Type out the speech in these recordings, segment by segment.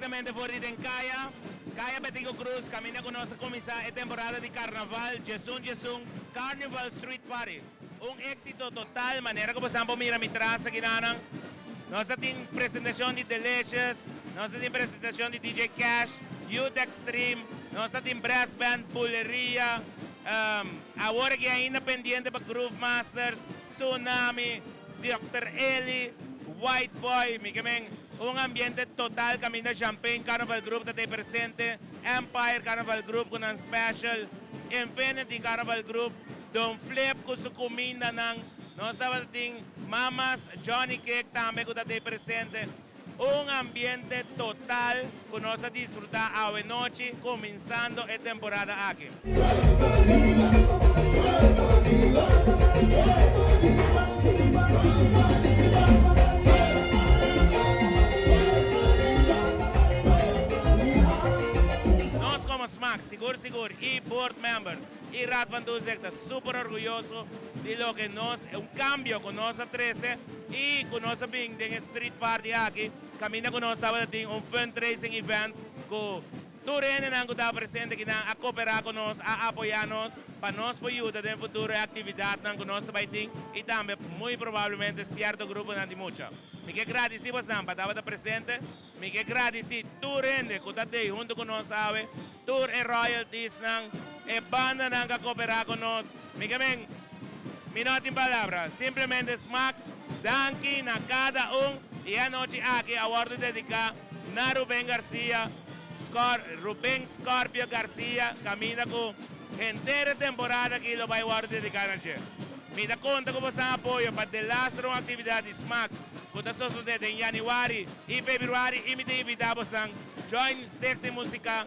Direktamente for di den Kaya, Kaya Betico Croes, kaminda ku nos a kuminsá e temporada di Karnaval 11 11 Carnival Street Party. Un éksito total, manera ku boso por mira mi tras akinan. Nos tin presentashon di Delicious, nos tin presentashon di DJ Cash, Youth Extreme, nos tin Brass Band, Buleria, awor aki ainda pendiente pa Groove Masters, Tsunami, Dr. Eli, White Boy, mi ke men, un ambiente total kaminda Champagne Carnival Group ta presente, Empire Carnival Group ku un special, Infinity Carnival Group, Don Flip ku su kumindanan, nos tabatin Mamas, Johnny Cake tambe ku ta presente. Un ambiente total ku nos a disfrutá awe nochi, kuminsando e temporada aki. Nos komo SMAC, sigur sigur, i board members i Raad van Toezicht ta super orguyoso di loke nos, un kambio ku nos a trese i ku nos a bin den street party aki, kaminda ku nos tabatin un fundraising event ku tur hendenan ku ta presente akinan a kooperá ku nos, a apoyá nos, pa nos por yuda den futuro aktividatnan ku nos tambe tin i tambe muy probablemente sierto gruponan di mucha. Mi ke gradisí boso pa tabata presente, mi ke gradisí tur hende ku ta huntu ku nos awe, tur e royalties nan, e bandanan ku a kooperá ku nos. Mi ke men, mi no tin palabra, simplemente SMAC, danki na kada un i e anochi aki a wòrdu dediká na Ruben Garcia, Ruben Scorpio Garcia, kaminda ku henter temporada aki lo bai wòrdu dediká na dje. Mi ta konta ku boso apoyo pa e last aktividat di SMAC, ku ta sosodé na yanüari i febrüari i mi ta invitá boso join Stichting Músika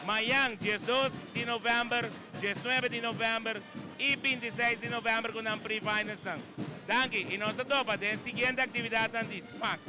mañan, 12 di novèmber, 19 di novèmber i 26 di novèmber ku nan pre-finals. Danki, i nos ta topa den siguiente aktividat di SMAC.